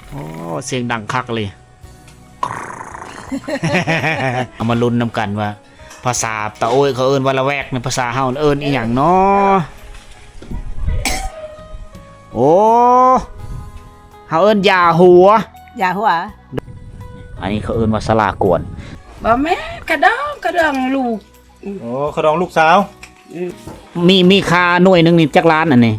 ໂອ້ ສຽງດັງຄັກເລີຍ. ເຮົາມາລຸ້ນນຳກັນວ່າ ພາສາຕາໂອ້ຍເຂົາເອີ້ນວ່າລະແວກ ໃນພາສາເຮົາເອີ້ນອີ່ຫຍັງເນາະ? ໂອ້ ເຮົາເອີ້ນຢາຫົວ. ຢາຫົວ. ອັນນີ້ເຂົາເອີ້ນວ່າສາລາກວນ. ບໍ່ແມ່ນ ຂະດອງ ຂະດອງລູກ. ໂອ້ ຂະດອງລູກສາວ. ອືມ ມີ ມີຄ່າໜ່ວຍໜຶ່ງນີ້ຈັກລ້ານ ອັນນີ້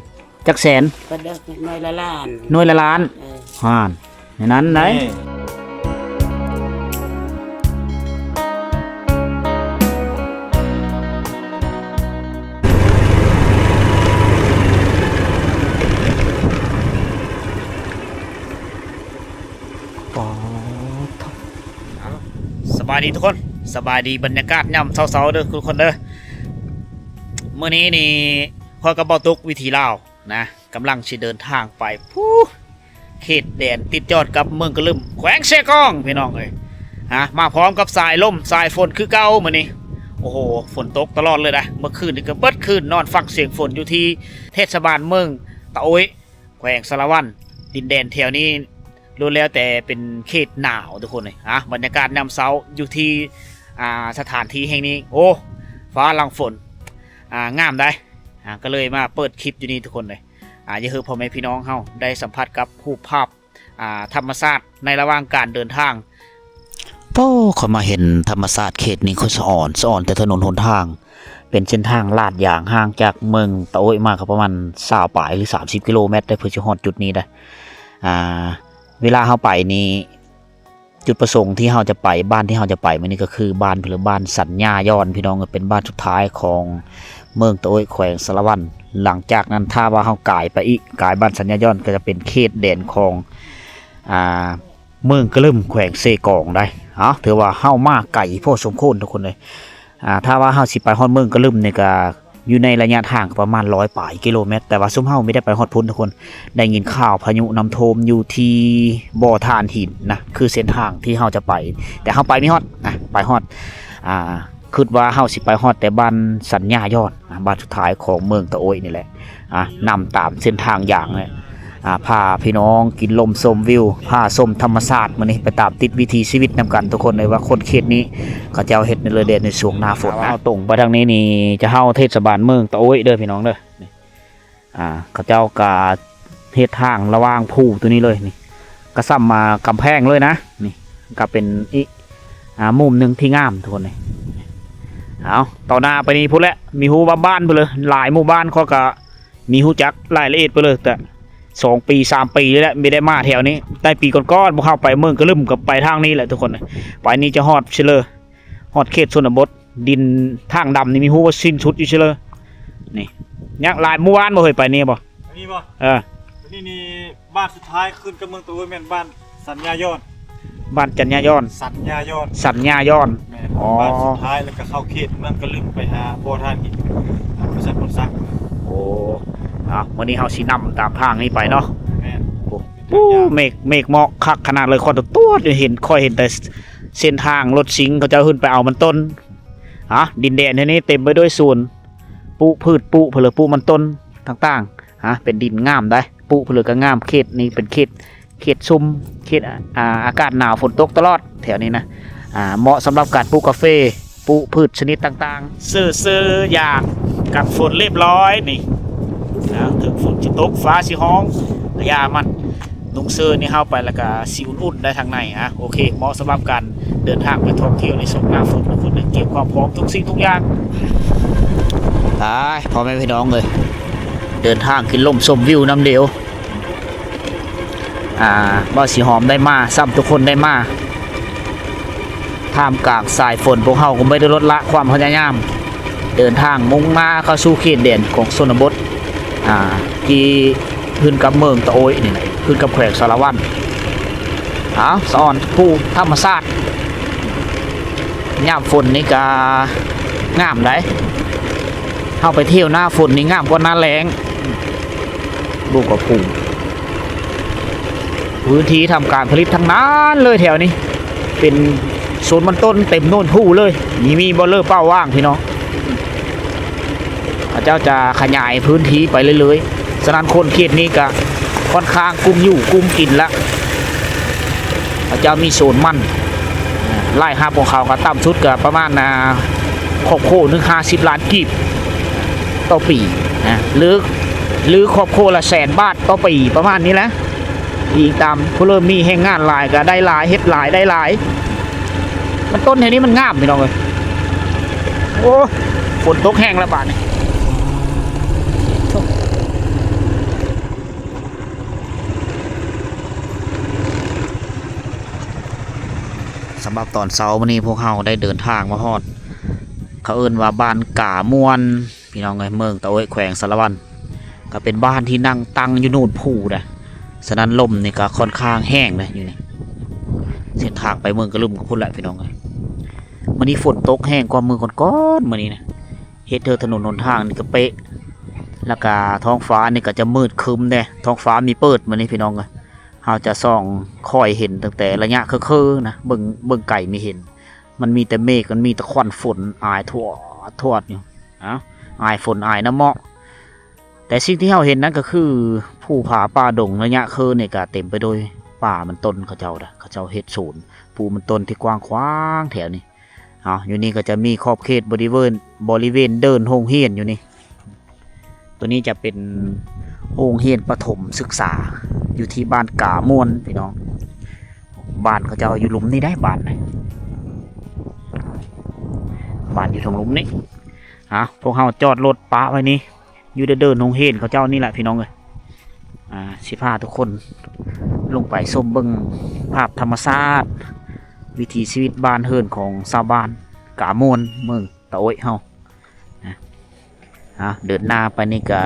ຈັກແສນ? ກະດອກໜ່ວຍລະລ້ານ. ໜ່ວຍລະລ້ານ. ເອີ ຫັ້ນ ແນວນັ້ນໄດ໋. ປາດໂທ້ ສະບາຍດີທຸກຄົນ ສະບາຍດີບັນຍາກາດຍາມເຊົ້າໆເດີທຸກຄົນເດີ. ມື້ນີ້ນີ້ ຂ້ອຍກັບເບົາຕຸກວິຖີລາວນະ ກຳລັງຊິເດີນທາງໄປ ພູ້ ເຂດແດນຕິດຈອດກັບເມືອງກະລຶມ ແຂວງເຊກອງ ພີ່ນ້ອງເອີຍ. ຮະ ມາພ້ອມກັບສາຍລົມສາຍຝົນຄືເກົ່າມື້ນີ້. ໂອ້ໂຫ ຝົນຕົກຕະຫຼອດເລີຍນະ ເມື່ອຄືນນີ້ກໍເບິດຄືນນອນຟັງສຽງຝົນຢູ່ທີ່ເທດສະບານເມືອງຕາໂອ້ຍ ແຂວງສາລະວັນ. ດິນແດນແຖວນີ້ ລ້ວນແລ້ວແຕ່ເປັນເຂດໜາວທຸກຄົນເອີຍ. ອ່າ ບັນຍາກາດຍາມເຊົ້າຢູ່ທີ່ ອ່າ ສະຖານທີ່ແຫ່ງນີ້ ໂອ້ ຟ້າຫຼັງຝົນ ອ່າ ງາມໄດ໋. ອ່າ ກໍເລີຍມາເປີດຄລິບຢູ່ນີ້ທຸກຄົນເອີຍ. ອ່າ ຢາກໃຫ້ພໍ່ແມ່ພີ່ນ້ອງເຮົາໄດ້ສຳຜັດກັບຮູບພາບ ອ່າ ທຳມະຊາດໃນລະຫວ່າງການເດີນທາງ. ໂອ້ ຂ້ອຍມາເຫັນທຳມະຊາດເຂດນີ້ ຂ້ອຍສະອອນ ສະອອນແຕ່ຖະໜົນຫົນທາງ. ເປັນເສັ້ນທາງລາດຢາງ ຫ່າງຈາກເມືອງຕາໂອ້ຍມາກໍປະມານຊາວປາຍ ຫຼື ສາມສິບກິໂລແມັດໄດ໋ ເພື່ອຊິຮອດຈຸດນີ້ໄດ໋. ອ່າ ເວລາເຮົາໄປນີ້ ຈຸດປະສົງທີ່ເຮົາຈະໄປ ບ້ານທີ່ເຮົາຈະໄປມື້ນີ້ກໍຄືບ້ານ ເພິ່ນເອີ້ນບ້ານສັນຍາຍ້ອນ ພີ່ນ້ອງເອີຍ ເປັນບ້ານສຸດທ້າຍຂອງເມືອງຕາໂອ້ຍ ແຂວງສາລະວັນ. ຫຼັງຈາກນັ້ນ ຖ້າວ່າເຮົາກາຍໄປອີກ ກາຍບ້ານສັນຍາຍ້ອນ ກໍຈະເປັນເຂດແດນຂອງ ອ່າ ເມືອງກະລຶມ ແຂວງເຊກອງໄດ໋. ເອົ້າ ຖືວ່າເຮົາມາໄກພໍສົມຄວນທຸກຄົນເອີຍ. ອ່າ ຖ້າວ່າເຮົາຊິໄປຮອດເມືອງກະລຶມນີ້ ກະຢູ່ໃນໄລຍະທາງປະມານຮ້ອຍປາຍກິໂລແມັດ, ແຕ່ວ່າຊຸມເຮົາບໍ່ໄດ້ໄປຮອດພຸ້ນທຸກຄົນ. ໄດ້ຍິນຂ່າວພາຍຸນ້ຳຖ້ວມຢູ່ທີ່ບໍ່ຖ່ານຫີນນະ ຄືເສັ້ນທາງທີ່ເຮົາຈະໄປ, ແຕ່ເຮົາໄປມີຮອດນະ ໄປຮອດ ອ່າ ຄິດວ່າເຮົາຊິໄປຮອດແຕ່ບ້ານສັນຍາຍ້ອນນະ ບ້ານສຸດທ້າຍຂອງເມືອງຕາໂອ້ຍນີ້ແຫຼະ. ອ່າ ນຳຕາມເສັ້ນທາງຢາງເລີຍ ອ່າ ພາພີ່ນ້ອງກິນລົມຊົມວິວ ພາຊົມທຳມະຊາດ. ມື້ນີ້ໄປຕາມຕິດວິຖີຊີວິດນຳກັນທຸກຄົນເລີຍ ວ່າຄົນເຂດນີ້ເຂົາເຈົ້າເຮັດແນວໃດໃນຊ່ວງໜ້າຝົນນະ. ເຮົາຕົງໄປທາງນີ້ນີ້ ຈະເຂົ້າເທດສະບານເມືອງຕາໂອ້ຍເດີພີ່ນ້ອງເດີ. ນີ້ ອ່າ ເຂົາເຈົ້າກະເຮັດທາງລະຫວ່າງພູຕົວນີ້ເລີຍ. ນີ້ກະສ່ຳມາກຳແພງເລີຍນະ. ນີ້ກະເປັນອີກ ອ່າ ມຸມໜຶ່ງທີ່ງາມທຸກຄົນ. ນີ້ ເອົາ ຕໍ່ໜ້າໄປນີ້ພຸ້ນແຫຼະ ມີຮູ້ວ່າບ້ານພຸ້ນເລີຍ ຫຼາຍໝູ່ບ້ານ ຂ້ອຍກະມີຮູ້ຈັກລາຍລະອຽດໄປເລີຍ. ແຕ່ສອງປີສາມປີນີ້ແຫຼະ ບໍ່ໄດ້ມາແຖວນີ້. ແຕ່ປີກ່ອນໆ ພວກເຮົາໄປເມືອງກະລຶມ ກໍໄປທາງນີ້ແຫຼະທຸກຄົນ. ໄປນີ້ຈະຮອດຊິເລີຍ ຮອດເຂດຊົນນະບົດ. ດິນທາງດຳນີ້ມີຮູ້ວ່າສິ້ນສຸດຢູ່ຊິເລີຍ. ນີ້ຍັງຫຼາຍໝູ່ບ້ານບໍ່ເຄີຍໄປນີ້ບໍ່? ອັນນີ້ບໍ່? ເອີ ອັນນີ້ນີ້ ບ້ານສຸດທ້າຍຂຶ້ນກັບເມືອງຕາໂອ້ຍແມ່ນບ້ານສັນຍາຍ້ອນ. ບ້ານຈັນຍາຍ້ອນ. ສັນຍາຍ້ອນ. ສັນຍາຍ້ອນ. ແມ່ນ. ອໍ ບ້ານສຸດທ້າຍ ແລ້ວກໍເຂົ້າເຂດເມືອງກະລຶມ ໄປຫາບໍ່ທ່ານອີກ ອ່າ ບໍລິສັດພົນສັກ. ໂອ້ ເອົາ ມື້ນີ້ເຮົາຊິນຳຕາມທາງນີ້ໄປເນາະ. ແມ່ນ. ໂອ້ ເປັນທາງຍາກ. ເມກ ເມກໝອກຄັກຂະໜາດເລີຍ. ຂ້ອຍຕົວດເຫັນ ຂ້ອຍເຫັນແຕ່ເສັ້ນທາງລົດຊິງ ເຂົາເຈົ້າຂຶ້ນໄປເອົາມັນຕົ້ນ. ອ່າ ດິນແດນແຖວນີ້ເຕັມໄປດ້ວຍສວນປູກພືດ ປູກເພິ່ນເລີຍ ປູກມັນຕົ້ນຕ່າງໆ. ອ່າ ເປັນດິນງາມໄດ໋ ປູກເພິ່ນເລີຍກໍງາມ. ເຂດນີ້ເປັນເຂດ ເຂດຊຸ່ມ ເຂດ ອ່າ ອາກາດໜາວ ຝົນຕົກຕະຫຼອດແຖວນີ້ນະ. ອ່າ ເໝາະສຳລັບການປູກກາເຟ ປູກພືດຊະນິດຕ່າງໆ. ເສື້ອ ເສື້ອຢາງກັນຝົນລຽບຮ້ອຍນີ້. ອ່າ ເຖິງຝົນຊິຕົກ ຟ້າຊິຮ້ອງ ກະຢ່າມັນ. ນຸ່ງເສື້ອນີ້ເຂົ້າໄປແລ້ວກະຊິອຸ່ນໆໄດ້ທາງໃນ. ອ່າ ໂອເຄ ເໝາະສຳລັບການເດີນທາງໄປທ່ອງທ່ຽວໃນຊ່ວງໜ້າຝົນ. ທຸກຄົນໄດ້ກຽມຄວາມພ້ອມທຸກສິ່ງທຸກຢ່າງ. ໄປ ພໍ່ແມ່ພີ່ນ້ອງເອີຍ ເດີນທາງກິນລົມຊົມວິວນຳດຽວ. ອ່າ ບ່າວສີຫອມໄດ້ມາ ຊ້ຳທຸກຄົນໄດ້ມາ ທ່າມກາງສາຍຝົນ ພວກເຮົາກໍບໍ່ໄດ້ລົດລະຄວາມພະຍາຍາມ ເດີນທາງມຸ່ງໜ້າເຂົ້າສູ່ເຂດແດນຂອງຊົນນະບົດ ອ່າ ທີ່ຂຶ້ນກັບເມືອງຕາໂອ້ຍນີ້ແຫຼະ ຂຶ້ນກັບແຂວງສາລະວັນ. ເອົາ ສະອອນພູທຳມະຊາດ ຍາມຝົນນີ້ກະງາມໄດ໋. ເຮົາໄປທ່ຽວໜ້າຝົນນີ້ງາມກວ່າໜ້າແລ້ງ. ເບິ່ງກະພູ ພື້ນທີ່ທຳການຜະລິດທັງນັ້ນເລີຍແຖວນີ້ ເປັນສວນມັນຕົ້ນເຕັມໂນນພູເລີຍ. ມີ ມີບໍ່ເລີເປົ້າຫວ່າງພີ່ນ້ອງ ເຂົາເຈົ້າຈະຂະຫຍາຍພື້ນທີ່ໄປເລື້ອຍໆ. ສະນັ້ນຄົນເຂດນີ້ກະຂ້ອນຂ້າງກຸ້ມຢູ່ກຸ້ມກິນລະ ເຂົາເຈົ້າມີສວນມັນ ລາຍຮັບຂອງເຂົາກໍຕ່ຳສຸດກໍປະມານ ອ່າ ຄອບຄົວໜຶ່ງ ຫ້າສິບລ້ານກີບຕໍ່ປີນະ ຫຼື ຫຼື ຄອບຄົວລະແສນບາດຕໍ່ປີ ປະມານນີ້ແຫຼະ. ອີງຕາມຜູ້ເລີ່ມມີແຮງງານຫຼາຍກໍໄດ້ຫຼາຍ ເຮັດຫຼາຍໄດ້ຫຼາຍ. ມັນຕົ້ນແຖວນີ້ມັນງາມ ພີ່ນ້ອງເອີຍ. ໂອ້ ຝົນຕົກແຮງແລ້ວບາດນີ້. ສຳລັບຕອນເຊົ້າມື້ນີ້ ພວກເຮົາໄດ້ເດີນທາງມາຮອດ ເຂົາເອີ້ນວ່າບ້ານກາມ່ວນ ພີ່ນ້ອງເອີຍ, ເມືອງຕາໂອ້ຍ ແຂວງສາລະວັນ. ກໍເປັນບ້ານທີ່ຕັ້ງຢູ່ໂນນພູນະ, ສະນັ້ນລົມນີ້ກໍຄ່ອນຂ້າງແຮງເດ້ຢູ່ນີ້. ເສັ້ນທາງໄປເມືອງກະລຶມກໍພຸ້ນແຫຼະ ພີ່ນ້ອງເອີຍ. ມື້ນີ້ຝົນຕົກແຮງກວ່າມື້ກ່ອນໆ ມື້ນີ້ນະ, ເຮັດໃຫ້ຖະໜົນຫົນທາງນີ້ກະເປະ ແລ້ວກະທ້ອງຟ້ານີ້ກໍຈະມືດຄຶ້ມແດ່, ທ້ອງຟ້າມີເປີດມື້ນີ້ ພີ່ນ້ອງເອີຍ. ເຮົາຈະສ່ອງຄ່ອຍເຫັນຕັ້ງແຕ່ໄລຍະເຄີໆນະ, ເບິ່ງ ເບິ່ງໄກມີເຫັນ. ມັນມີແຕ່ເມກ ມັນມີແຕ່ຄວັນຝົນອາຍທວດໆຢູ່, ອ້າວ ອາຍຝົນອາຍນ້ຳເໝາະ. ແຕ່ສິ່ງທີ່ເຮົາເຫັນນັ້ນກໍຄືພູຜາປ່າດົງ, ໄລຍະເຄີນີ້ກໍເຕັມໄປໂດຍປ່າມັນຕົ້ນເຂົາເຈົ້ານະ, ເຂົາເຈົ້າເຮັດສວນປູມັນຕົ້ນທີ່ກວ້າງຂວາງແຖວນີ້. ເອົາ ຢູ່ນີ້ກໍຈະມີຂອບເຂດບໍລິເວນ ບໍລິເວນເດີ່ນໂຮງຮຽນຢູ່ນີ້. ຕົວນີ້ຈະເປັນໂຮງຮຽນປະຖົມສຶກສາ ຢູ່ທີ່ບ້ານກາມ່ວນ ພີ່ນ້ອງ. ບ້ານເຂົາເຈົ້າຢູ່ລຸ່ມນີ້ໄດ໋ ບ້ານນະ ບ້ານຢູ່ເທິງລຸ່ມນີ້. ເອົາ ພວກເຮົາຈອດລົດປະໄວ້ນີ້ ຢູ່ເດີ່ນໂຮງຮຽນເຂົາເຈົ້ານີ້ແຫຼະ ພີ່ນ້ອງເອີຍ. ອ່າ ຊິພາທຸກຄົນລົງໄປຊົມເບິ່ງພາບທຳມະຊາດ ວິຖີຊີວິດບ້ານເຮືອນຂອງຊາວບ້ານກາມ່ວນ ເມືອງຕາໂອ້ຍເຮົານະ. ອ່າ ເດີນໜ້າໄປນີ້ກະ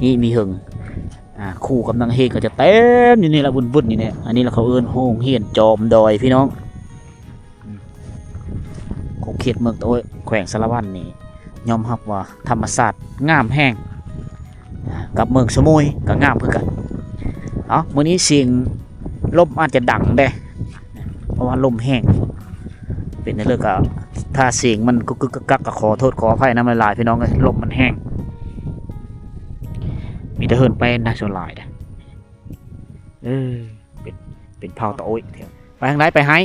ມີມີເຫິງ. ອ່າ ຄູກັບນັກຮຽນກໍຈະເຕັມຢູ່ນີ້ລະ ວຶ່ນໆຢູ່ນີ້. ອັນນີ້ລະເຂົາເອີ້ນໂຮງຮຽນຈອມດອຍ ພີ່ນ້ອງ. ອືມ ຂົງເຂດເມືອງຕາໂອ້ຍ ແຂວງສາລະວັນນີ້ ຍອມຮັບວ່າທຳມະຊາດງາມແຮງ ອ່າ ກັບເມືອງສະໂໝຍກໍງາມຄືກັນ. ເອົ້າ ມື້ນີ້ສຽງລົມອາດຈະດັງແດ່ ເພາະວ່າລົມແຮງ ເປັນຈັ່ງໃດກໍ ຖ້າສຽງມັນກຸກກຶກກັກກັກ ກໍຂໍໂທດຂໍອະໄພນຳຫຼາຍໆ ພີ່ນ້ອງເອີຍ ລົມມັນແຮງ. ມີແຕ່ເຮືອນແປ້ນນະ ສ່ວນຫຼາຍນະ. ເອີ ເປັນ ເປັນເຜົ່າຕາໂອ້ຍແຖວ ໄປທາງໃດ? ໄປໄຮ່?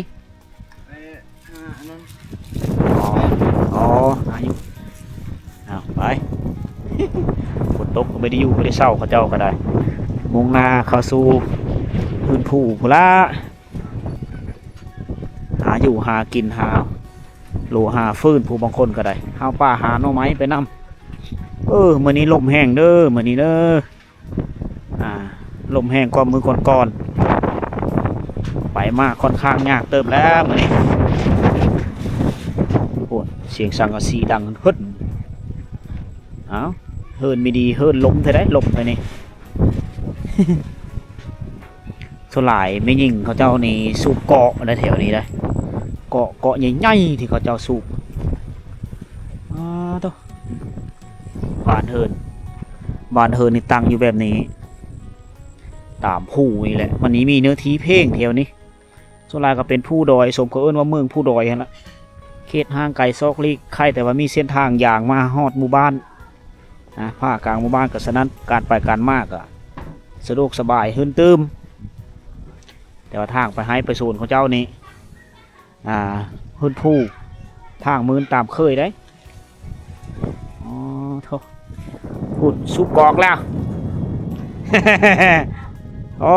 ໄປຫາອັນນັ້ນ. ອໍ ອໍ ຫາຢູ່. ເອົາ ໄປ. ຝົນຕົກກໍບໍ່ໄດ້ຢູ່ບໍ່ໄດ້ເຊົາ ເຂົາເຈົ້າກໍໄດ້ ມຸ່ງໜ້າເຂົ້າສູ່ພື້ນພູພຸ້ນລະ ຫາຢູ່ຫາກິນ ຫາໂຫຼຫາຟືນ. ຜູ້ບາງຄົນກໍໄດ້ຫາປ່າຫາໜໍ່ໄມ້ໄປນຳ. ເອີ ມື້ນີ້ລົມແຮງເດີ ມື້ນີ້ເດີ. ອ່າ ລົມແຮງກວ່າມື້ກ່ອນໆ ໄປມາຄ່ອນຂ້າງຍາກເຕີບແລ້ວມື້ນີ້. ໂອ້ ສຽງສັງກະສີດັງຮຶດ. ເອົ້າ ເຮືອນມີດີ ເຮືອນລົມແທ້ໃດ ລົມແທ້ນີ້. ສ່ວນຫຼາຍແມ່ຍິງເຂົາເຈົ້ານີ້ສູບເກາະໃນແຖວນີ້ເດ້ ເກາະ ເກາະໃຫຍ່ໆ ທີ່ເຂົາເຈົ້າສູບ. ອ້າໂທ້ ບ້ານເຮືອນ ບ້ານເຮືອນນີ້ຕັ້ງຢູ່ແບບນີ້ ຕາມພູນີ້ແຫຼະ. ມັນນີ້ມີເນື້ອທີ່ເພງແຖວນີ້ ສ່ວນຫຼາຍກໍເປັນພູດອຍ ສົມເຂົາເອີ້ນວ່າເມືອງພູດອຍຫັ້ນລະ. ເຂດຫ່າງໄກຊອກຫຼີກ ໃຄ່ແຕ່ວ່າມີເສັ້ນທາງຍ່າງມາຮອດໝູ່ບ້ານ ອ່າ ຜ່າກາງໝູ່ບ້ານ ກໍສະນັ້ນການໄປການມາກໍສະດວກສະບາຍຂຶ້ນຕື່ມ. ແຕ່ວ່າທາງໄປໄຮ່ໄປສວນຂອງເຈົ້ານີ້ ອ່າ ຫືດຜູ ທາງມື່ນຕາມເຄີຍເດ້. ອໍ ໂທ້ ພຸ້ນ ສູບກອກແລ້ວ. ໂອ້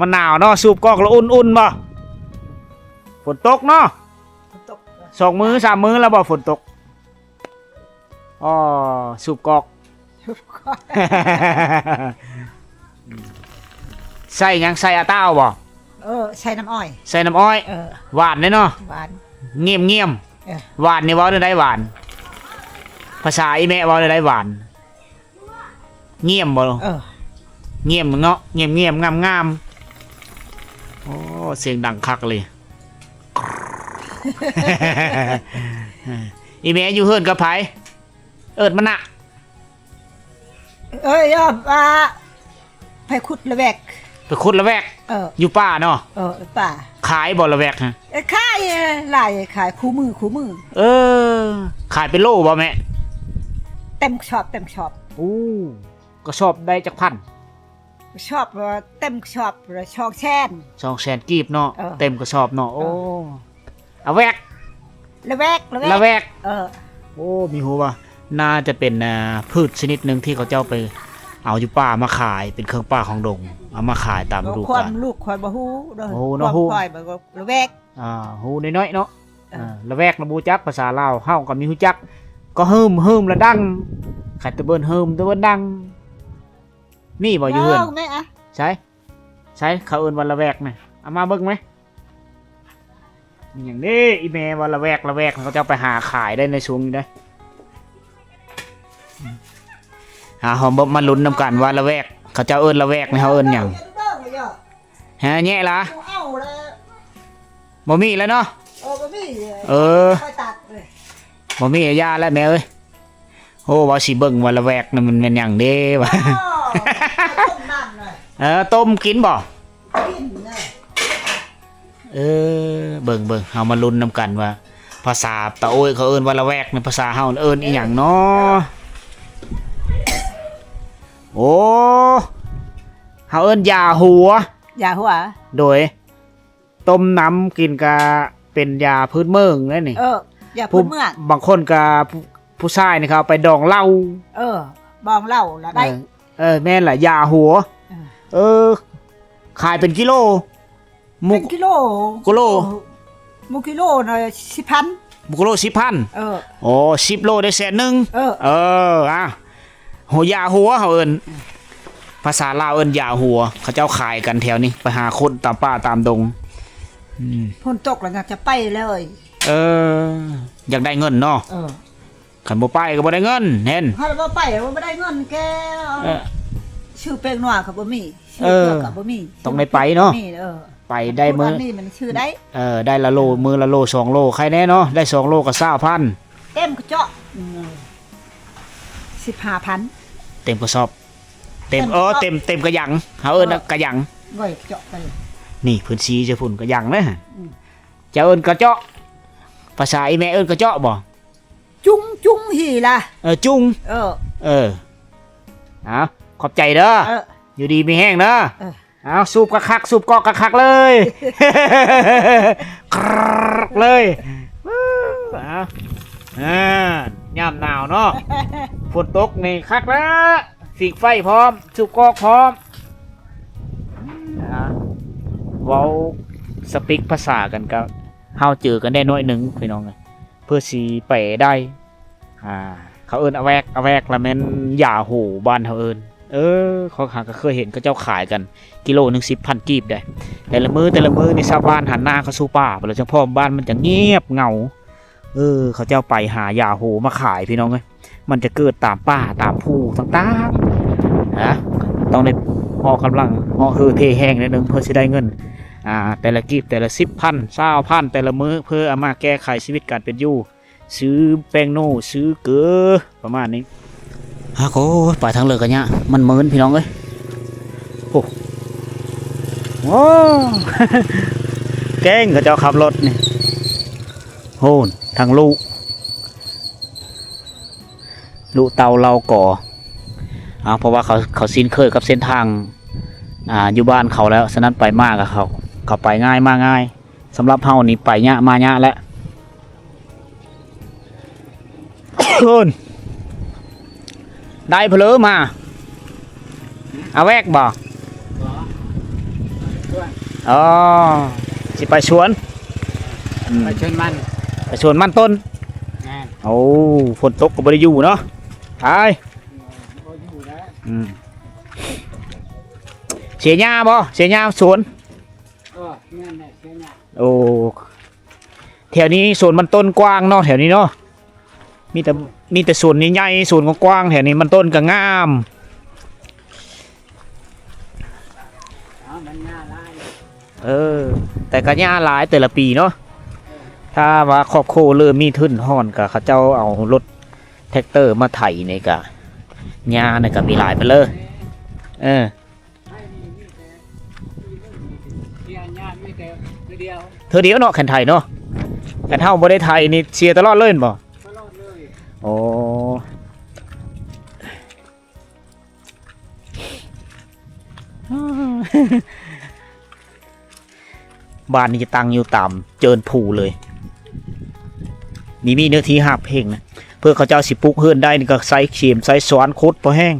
ມັນໜາວເນາະ ສູບກອກແລ້ວອຸ່ນໆບໍ່? ຝົນຕົກເນາະ ຝົນຕົກ ສອງມື້ສາມມື້ແລ້ວບໍ່ຝົນຕົກ? ອໍ ສູບກອກ ສູບກອກ ໃສ່ຫຍັງ? ໃສ່ອາຕ້າວບໍ່? ເອີ ໃສ່ນ້ຳອ້ອຍ ໃສ່ນ້ຳອ້ອຍ. ເອີ ຫວານເດ້ເນາະ ຫວານ ງຽມໆ. ເອີ ຫວານນີ້ເວົ້າແນວໃດຫວານ? ພາສາອີ່ແມ່ເວົ້າແນວໃດຫວານ? ງຽມບໍ່? ເອີ ງຽມເນາະ ງຽມໆ ງາມໆ. ໂອ້ ສຽງດັງຄັກເລີຍ. ອີ່ແມ່ຢູ່ເຮືອນກັບໃຜ? ເອີ້ນມານະ. ເອີ ວ່າ ໄປຂຸດລະແວກ ໄປຂຸດລະແວກ. ເອີ ຢູ່ປ່າເນາະ. ເອີ ປ່າ. ຂາຍບໍ່ລະແວກ? ເອີ ຂາຍຫຼາຍ ຂາຍຄູ່ມື້ຄູ່ມື້. ເອີ ຂາຍເປັນໂລບໍ່ແມ່? ເຕັມກະສອບ ເຕັມກະສອບ. ໂອ້ ກະສອບໄດ້ຈັກພັນ? ກະສອບ ເຕັມກະສອບສອງແສນ ສອງແສນກີບເນາະ. ເອີ ເຕັມກະສອບເນາະ. ເອີ ໂອ້ ລະແວກ ລະແວກ ລະແວກ ລະແວກ. ເອີ ໂອ້ ມີຮູ້ວ່າ ໜ້າຈະເປັນ ອ່າ ພືດຊະນິດໜຶ່ງທີ່ເຂົາເຈົ້າໄປເອົາຢູ່ປ່າມາຂາຍ ເປັນເຄື່ອງປ່າຂອງດົງ ເອົາມາຂາຍຕາມລະດູການ. ຄວາມ ລູກຂ້ອຍບໍ່ຮູ້ເດີ. ໂອ້ ເນາະ ຄວາມ ຮູ້ ຂ້ອຍມັນກໍລະແວກ. ອ່າ ຮູ້ນ້ອຍໆເນາະ. ເອີ ອ່າ ລະແວກນະບໍ່ຮູ້ຈັກ ພາສາລາວເຮົາກໍມີຮູ້ຈັກ ກໍເຮີມ ເຮີມລະດັງ ຂາຍຕະເບີນເຮີມ ຕະເບີນດັງ. ມີບໍ່ຢູ່ເຮືອນ? ແມ່ອະ ໃສ ໃສ ເຂົາເອີ້ນວ່າລະແວກນະ ເອົາມາເບິ່ງແມ. ມີຫຍັງເດ້ ອີແມ່ວ່າລະແວກ ລະແວກ ເຂົາເຈົ້າໄປຫາຂາຍໄດ້ໃນຊ່ວງນີ້ເດ້. ຫາ ເຮົາມາ ມາລຸ້ນນຳກັນວ່າລະແວກ ເຂົາເຈົ້າເອີ້ນລະແວກນີ້ ເຮົາເອີ້ນຫຍັງ? ຮະ ແຍະລະ ເອົາລະ ບໍ່ມີແລ້ວເນາະ. ເອີ ບໍ່ມີ. ເອີ ຄ່ອຍຕັດເລີຍ ບໍ່ມີ ຢ່າແລ້ວແມ່ເອີຍ. ໂອ້ ວ່າຊິເບິ່ງວ່າລະແວກນັ້ນມັນແມ່ນຫຍັງເດ້ວະ. ອໍ ຕົ້ມນ້ຳໜ້ອຍ. ເອີ ຕົ້ມກິນບໍ່? ກິນນະ. ເອີ ເບິ່ງໆ ເຮົາມາລຸ້ນນຳກັນວ່າ ພາສາຕາໂອ້ຍເຂົາເອີ້ນວ່າລະແວກ ໃນພາສາເຮົາເອີ້ນອີ່ຫຍັງເນາະ? ໂອ້ ເຮົາເອີ້ນຢາຫົວ. ຢາຫົວ. ໂດຍ. ຕົ້ມນ້ຳກິນກະເປັນຢາພື້ນເມືອງເດ້ນີ້. ເອີ ຢາພື້ນເມືອງ. ບາງຄົນກະ ຜູ້ ຜູ້ຊາຍນີ້ເຂົາເອົາໄປດອງເຫຼົ້າ. ເອີ ດອງເຫຼົ້າລະໄດ້. ເອີ ເອີ ແມ່ນລະ ຢາຫົວ. ເອີ ເອີ ຂາຍເປັນກິໂລ? ໝູ່ ເປັນກິໂລ. ກິໂລ ໝູ່ກິໂລນະ ສິບພັນ. ໝູ່ກິໂລ ສິບພັນ. ເອີ ໂອ້ ສິບໂລໄດ້ແສນໜຶ່ງ. ເອີ ເອີ ອ່າ ຫົວ ຢາຫົວເຮົາເອີ້ນ ພາສາລາວເອີ້ນຢາຫົວ. ເຂົາເຈົ້າຂາຍກັນແຖວນີ້ ໄປຫາຄົ້ນຕາມປ່າຕາມດົງ. ອືມ ຝົນຕົກແລ້ວຢາກຈະໄປເລີຍ. ເອີ ຢາກໄດ້ເງິນເນາະ. ເອີ ຄັນບໍ່ໄປກໍບໍ່ໄດ້ເງິນ ເຫັນ. ຄັນບໍ່ໄປກໍບໍ່ໄດ້ເງິນແກ. ເອີ ຊື້ແປ້ງນົວກໍບໍ່ມີ. ເອີ ຊື້ເກືອກໍບໍ່ມີ. ຕ້ອງໄດ້ໄປເນາະ. ເອີ ໄປໄດ້ມື້ ອັນນີ້ມັນຊື້ໄດ້. ເອີ ໄດ້ລະໂລ ເອີ ມື້ລະໂລສອງໂລ ໃຄແນ່ເນາະ. ໄດ້ສອງໂລກໍຊາວພັນ. ເຕັມກະເຈາະ ອືມ ສິບຫ້າພັນ. ເຕັມກະສອບ ເຕັມ ເຕັມ ເອີ ເຕັມ ເຕັມກະຍັງ ເຮົາເອີ້ນ ເອີ ກະຍັງ. ໂດຍ ກະເຈາະໄປ. ນີ້ເພິ່ນຊີ້ໃສ່ພຸ້ນ ກະຍັງເດ້. ອືມ ເຈົ້າເອີ້ນກະເຈາະ ພາສາອີ່ແມ່ເອີ້ນກະເຈາະບໍ່? ຈຸງ ຈຸງຫີລະ. ເອີ ຈຸງ. ເອີ ເອີ ເອົາ ຂອບໃຈເດີ. ເອີ ຢູ່ດີມີແຮງເດີ. ເອີ ເອົາ ສູບຄັກໆ ສູບກອກຄັກໆເລີຍ ຄັກເລີຍ. ເອົາ ອ່າ ຍາມໜາວເນາະ ຝົນຕົກນີ້ຄັກແລ້ວ ຝີງໄຟພ້ອມ ສູບກອກພ້ອມ. ອ່າ ເວົ້າສະປິກພາສາກັນກໍ ເຮົາເຈີກັນໄດ້ໜ້ອຍໜຶ່ງພີ່ນ້ອງເອີຍ ເພື່ອຊິແປໄດ້. ອ່າ ເຂົາເອີ້ນອາແວກ ອາແວກລະແມ່ນຢາໂຫ ບ້ານເຮົາເອີ້ນ. ເອີ ຂ້ອຍຫາກໍເຄີຍເຫັນເຂົາເຈົ້າຂາຍກັນ ກິໂລໜຶ່ງສິບພັນກີບໄດ໋. ແຕ່ລະມື້ ແຕ່ລະມື້ນີ້ຊາວບ້ານຫັນໜ້າເຂົ້າສູ່ປ່າໄປແລ້ວ ຈັ່ງພໍ້ບ້ານມັນຈະງຽບເຫງົາ. ເອີ ເຂົາເຈົ້າໄປຫາຢາໂຫມາຂາຍພີ່ນ້ອງເອີຍ ມັນຈະເກີດຕາມປ່າຕາມພູຕ່າງໆນະ. ຕ້ອງໄດ້ອອກກຳລັງເຫາະເຫີເພແຮງໜ້ອຍໜຶ່ງ ເພື່ອຊິໄດ້ເງິນ ອ່າ ແຕ່ລະກີບ ແຕ່ລະສິບພັນ ຊາວພັນ ແຕ່ລະມື້ ເພື່ອເອົາມາແກ້ໄຂຊີວິດການເປັນຢູ່ ຊື້ແປ້ງໂນ ຊື້ເກືອ ປະມານນີ້. ຮາໂກ ໄປທາງເລີກະຍະ ມັນມືນພີ່ນ້ອງເອີຍ. ໂອ້ ໂອ້ ເກັ່ງເຂົາເຈົ້າຂັບລົດນີ້. ໂຫ ທາງລຸ ລຸເຕົາເລົ່າກໍ ເອົາ ເພາະວ່າເຂົາ ເຂົາຊິນເຄີຍກັບເສັ້ນທາງ ອ່າ ຢູ່ບ້ານເຂົາແລ້ວ ສະນັ້ນໄປມາກະເຂົາ ເຂົາໄປງ່າຍມາງ່າຍ. ສຳລັບເຮົານີ້ໄປຍະມາຍະແລ້ວ. ໂອ້ນ ໄດ້ເຜລີມາ ອາແວກບໍ່? ອໍ ຊິໄປສວນ ອືມ ໄປສວນມັນ ໄປສວນມັນຕົ້ນ. ແມ່ນ. ໂອ້ ຝົນຕົກກໍບໍ່ໄດ້ຢູ່ເນາະ ໄປ ບໍ່ຢູ່ແລ້ວ. ອືມ ເສຍຫຍ້າບໍ່? ເສຍຫຍ້າສວນ. ເອີ ແມ່ນແຫຼະ ເສຍຫຍ້າ. ໂອ້ ແຖວນີ້ສວນມັນຕົ້ນກວ້າງເນາະ ແຖວນີ້ເນາະ ມີແຕ່ ມີແຕ່ສວນໃຫຍ່ໆ ສວນກວ້າງໆ ແຖວນີ້ມັນຕົ້ນກໍງາມ. ເອີ ແຕ່ກໍຫຍ້າຫຼາຍແຕ່ລະປີເນາະ. ຖ້າວ່າຄອບຄົວເລີ່ມມີທຶນຮອນ ກໍເຂົາເຈົ້າເອົາລົດແທັກເຕີມາໄຖນີ້ ກໍຫຍ້ານີ້ກໍມີຫຼາຍປານເລີຍ. ເອີ ເທື່ອດຽວເນາະ ຄັນໄຖເນາະ. ຄັນເຮົາບໍ່ໄດ້ໄຖນີ້ເສຍຕະຫຼອດເລີຍແມ່ນບໍ່? ຕະຫຼອດເລີຍ. ໂອ້ ບ້ານນີ້ຈະຕັ້ງຢູ່ຕາມເຈີນພູເລີຍ ນີ້ມີເນື້ອທີ່ຫ້າເພັ່ງນະ. ເພື່ອເຂົາເຈົ້າຊິປຸກເຮືອນໄດ້ນີ້ກໍໃຊ້ເຂັມໃຊ້ຊ້ອນຂຸດພໍແຮງ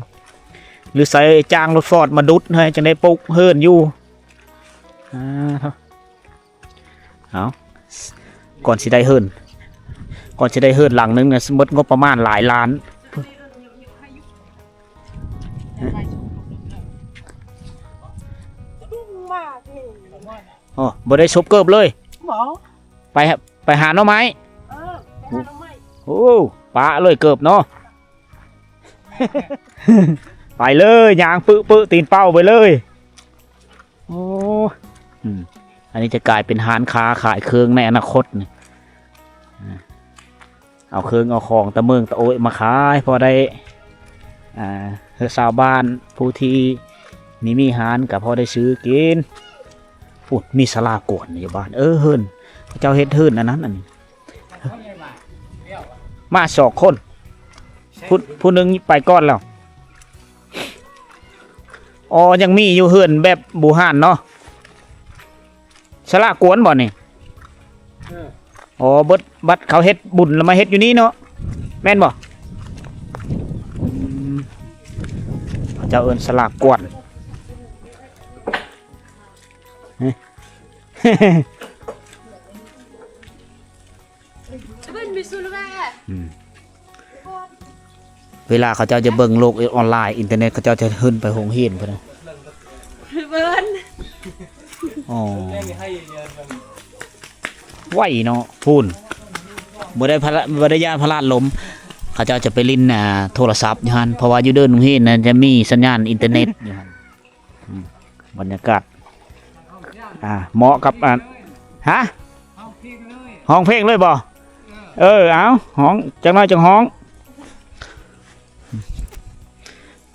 ຫຼືໃຊ້ຈ້າງລົດຟອດມາດຸດໃຫ້ ຈັ່ງໄດ້ປຸກເຮືອນຢູ່. ອ່າ ເອົາ ກ່ອນຊິໄດ້ເຮືອນ ກ່ອນຊິໄດ້ເຮືອນຫຼັງໜຶ່ງນະ ໝົດງົບປະມານຫຼາຍລ້ານ. ອໍ ບໍ່ໄດ້ສົບເກີບເລີຍ. ບໍ່ ໄປ ໄປຫາໜໍ່ໄມ້. ເອີ ໄປຫາໜໍ່ໄມ້. ໂອ້ ປະເລີຍເກີບເນາະ. ໄປເລີຍ ຍ່າງປຶໆ ຕີນເປົ້າໄປເລີຍ. ໂອ້ ອືມ ອັນນີ້ຈະກາຍເປັນຮ້ານຄ້າຂາຍເຄື່ອງໃນອະນາຄົດນີ້. ເອົາເຄື່ອງເອົາຂອງຕະເມີງຕະໂອ້ຍມາຂາຍ ພໍໄດ້ ອ່າ ໃຫ້ຊາວບ້ານຜູ້ທີ່ມີ ມີຮ້ານກໍພໍໄດ້ຊື້ກິນ. ພຸ້ນ ມີສາລາກວນຢູ່ບ້ານ. ເອີ ເຮືອນ ເຂົາເຈົ້າເຮັດເຮືອນອັນນັ້ນ ອັນນີ້ ມາສອງຄົນ ຜູ້ ຜູ້ໜຶ່ງໄປກ່ອນແລ້ວ. ອໍ ຍັງມີຢູ່ເຮືອນແບບບູຮານເນາະ. ສາລາກວນບໍ່ນີ້? ເອີ ອໍ ເບິດ ບັດເຂົາເຮັດບຸນແລ້ວມາເຮັດຢູ່ນີ້ເນາະ ແມ່ນບໍ່? ອືມ ເຂົາເຈົ້າເອີ້ນສາລາກວນ. ອືມ ເວລາເຂົາເຈົ້າຈະເບິ່ງໂລກອອນລາຍ ອິນເຕີເນັດ ເຂົາເຈົ້າຈະຂຶ້ນໄປໂຮງຮຽນພຸ້ນນະ. ເບິ່ງ ອໍ ໄວເນາະ ພຸ້ນ ບໍ່ໄດ້ພະລະ ບໍ່ໄດ້ຢ້ານພະລາດລົມ. ເຂົາເຈົ້າຈະໄປຫຼິ້ນ ອ່າ ໂທລະສັບຢູ່ຫັ້ນ ເພາະວ່າຢູ່ເດີ່ນໂຮງຮຽນນະ ຈະມີສັນຍານອິນເຕີເນັດຢູ່ຫັ້ນ. ອືມ ບັນຍາກາດ ອ່າ ເໝາະກັບ ອ່າ ຮະ ຮ້ອງເພງເລີຍບໍ່? ເອີ ເອົາ ຮ້ອງ ຈັກໜ້ອຍຈັ່ງຮ້ອງ.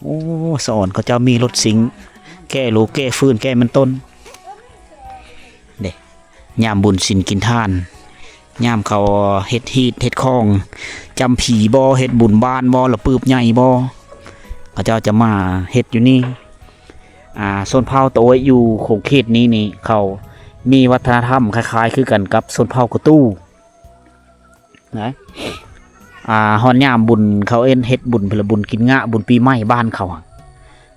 ໂອ້ ສະອອນເຂົາເຈົ້າມີລົດຊິງ ແກ້ໂລ ແກ້ຟືນ ແກ້ມັນຕົ້ນເດ້. ຍາມບຸນສິນກິນທານ ຍາມເຂົາເຮັດຮີດເຮັດຄອງ ຈຳຜີບໍ່ ເຮັດບຸນບ້ານບໍ່ ລະປຶບໃຫຍ່ບໍ່ ເຂົາເຈົ້າຈະມາເຮັດຢູ່ນີ້. ອ່າ ຊົນເຜົ່າຕາໂອ້ຍຢູ່ຂົງເຂດນີ້ນີ້ ເຂົາມີວັດທະນະທຳຄ້າຍໆຄືກັນກັບຊົນເຜົ່າກະຕູ ນະ. ອ່າ ຮອດຍາມບຸນ ເຂົາເອີ້ນເຮັດບຸນພຸ້ນລະ ບຸນກິນງະ ບຸນປີໃໝ່ບ້ານເຂົາ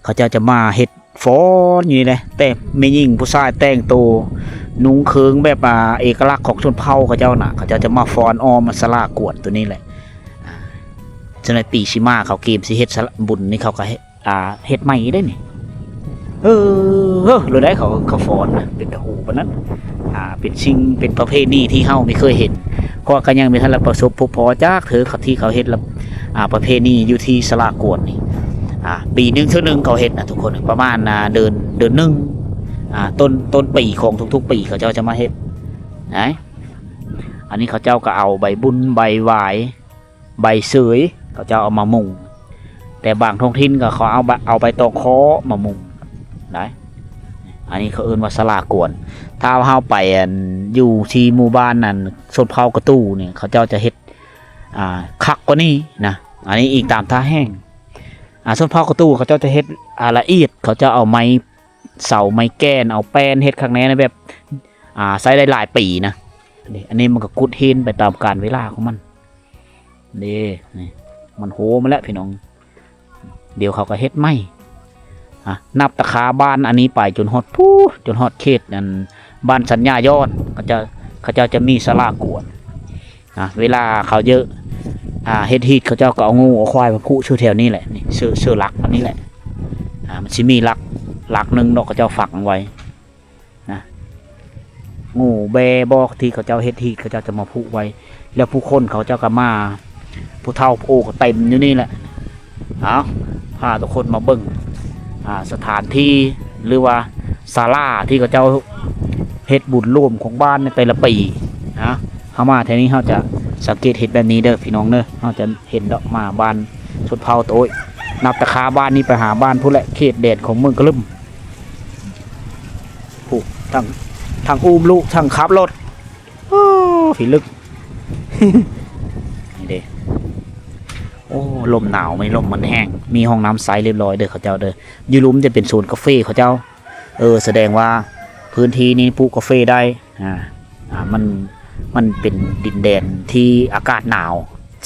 ເຂົາເຈົ້າຈະມາເຮັດ ຟ້ອນຢູ່ນີ້ແຫຼະ ແຕ່ແມ່ຍິງຜູ້ຊາຍແຕ່ງໂຕນຸ່ງເຄື່ອງແບບ ອ່າ ເອກະລັກຂອງຊົນເຜົ່າເຂົາເຈົ້ານະ ເຂົາເຈົ້າຈະມາຟ້ອນອ້ອມສາລາກວນໂຕນີ້ແຫຼະ. ອ່າ ສະນັ້ນປີຊິມາເຂົາກຽມຊິເຮັດສາລາບຸນນີ້ ເຂົາກໍເຮັດ ອ່າ ເຮັດໃໝ່ເດ້ນີ້. ເອີ ເອີ ໂລດໄດ ເຂົາ ເຂົາຟ້ອນນະ ເປັນຕາຮູ້ປານນັ້ນ. ອ່າ ເປັນສິ່ງ ເປັນປະເພນີທີ່ເຮົາບໍ່ເຄີຍເຫັນ ເພາະວ່າກໍຍັງບໍ່ທັນລະປະສົບພົບພໍ້ຈັກເທື່ອ ທີ່ເຂົາເຮັດລະ ອ່າ ປະເພນີຢູ່ທີ່ສາລາກວນນີ້. ອ່າ ປີໜຶ່ງເທື່ອໜຶ່ງເຂົາເຮັດນະທຸກຄົນ ປະມານ ອ່າ ເດືອນ ເດືອນໜຶ່ງ ອ່າ ຕົ້ນ ຕົ້ນປີຂອງທຸກໆປີເຂົາເຈົ້າຈະມາເຮັດນະ. ອັນນີ້ເຂົາເຈົ້າກໍເອົາໃບບຸນ ໃບຫວາຍ ໃບເສີຍ ເຂົາເຈົ້າເອົາມາມຸງ ແຕ່ບາງທ້ອງຖິ່ນກໍເຂົາເອົາ ເອົາໃບຕອງເຄາະມາມຸງໄດ້. ອັນນີ້ເຂົາເອີ້ນວ່າສາລາກວນ. ຖ້າເຮົາໄປ ອັນ ຢູ່ທີ່ໝູ່ບ້ານນັ້ນ ຊົນເຜົ່າກະຕູນີ້ ເຂົາເຈົ້າຈະເຮັດ ອ່າ ຄັກກວ່ານີ້ນະ. ອັນນີ້ອີງຕາມທ່າແຮງ. ອ່າ ຊົນເຜົ່າກະຕູເຂົາເຈົ້າຈະເຮັດ ອ່າ ລະອຽດ ເຂົາເຈົ້າເອົາໄມ້ເສົາ ໄມ້ແກ່ນ ເອົາແປ້ນເຮັດຄັກແນ່ນະ ແບບ ອ່າ ໃຊ້ໄດ້ຫຼາຍປີນະ. ນີ້ ອັນນີ້ມັນກໍກຸດຫີນໄປຕາມການເວລາຂອງມັນ. ເດ້ ນີ້ ມັນໂຮມາແລ້ວພີ່ນ້ອງ ດຽວເຂົາກໍເຮັດໃໝ່. ອ່າ ນັບຕາຂາບ້ານອັນນີ້ໄປຈົນຮອດພຸ້ນ ຈົນຮອດເຂດ ອັນ ບ້ານສັນຍາຍອດ ເຂົາເຈົ້າ ເຂົາເຈົ້າຈະມີສາລາກວນ. ອ່າ ເວລາເຂົາເຢາະ ອ່າ ເຮັດຮີດ ເຂົາເຈົ້າກໍເອົາງົວເອົາຄວາຍມາຜູກຢູ່ແຖວນີ້ແຫຼະ ນີ້ ເຊີ ເຊີຫຼັກອັນນີ້ແຫຼະ. ອ່າ ມັນຊິມີຫຼັກ ຫຼັກໜຶ່ງເນາະ ເຂົາເຈົ້າຝັງໄວ້ ນະ ງູແບບໍ່ ທີ່ເຂົາເຈົ້າເຮັດຮີດ ເຂົາເຈົ້າຈະມາຜູກໄວ້ ແລ້ວຜູ້ຄົນເຂົາເຈົ້າກໍມາ ຜູ້ເຖົ້າຜູ້ໂອກໍເຕັມຢູ່ນີ້ແຫຼະ. ເອົາ ພາທຸກຄົນມາເບິ່ງ ອ່າ ສະຖານທີ່ ຫຼືວ່າສາລາທີ່ເຂົາເຈົ້າເຮັດບຸນລວມຂອງບ້ານໃນແຕ່ລະປີນະ. ເຮົາມາແຖວນີ້ ເຮົາຈະສັງເກດເຫັນແບບນີ້ເດີພີ່ນ້ອງເດີ ເຮົາຈະເຫັນດອກ ມາບ້ານຊົນເຜົ່າໂຕຍ ນັບຕາຄາບ້ານນີ້ໄປຫາບ້ານພຸ້ນແຫຼະ ເຂດແດນຂອງເມືອງກະລຶມ. ຜູ້ ທັງ ທັງອູ້ມລູກ ທັງຂັບລົດ ໂອ້ ພິລຶກ ນີ້ເດ້. ໂອ້ ລົມໜາວ ມື້ນີ້ລົມມັນແຮງ ມີຫ້ອງນ້ຳໃຊ້ລຽບຮ້ອຍເດີເຂົາເຈົ້າເດີ. ຢູ່ລຸ່ມຈະເປັນສວນກາເຟເຂົາເຈົ້າ ເອີ ສະແດງວ່າພື້ນທີ່ນີ້ປູກກາເຟໄດ້ ອ່າ ອ່າ ມັນ ມັນເປັນດິນແດນທີ່ອາກາດໜາວ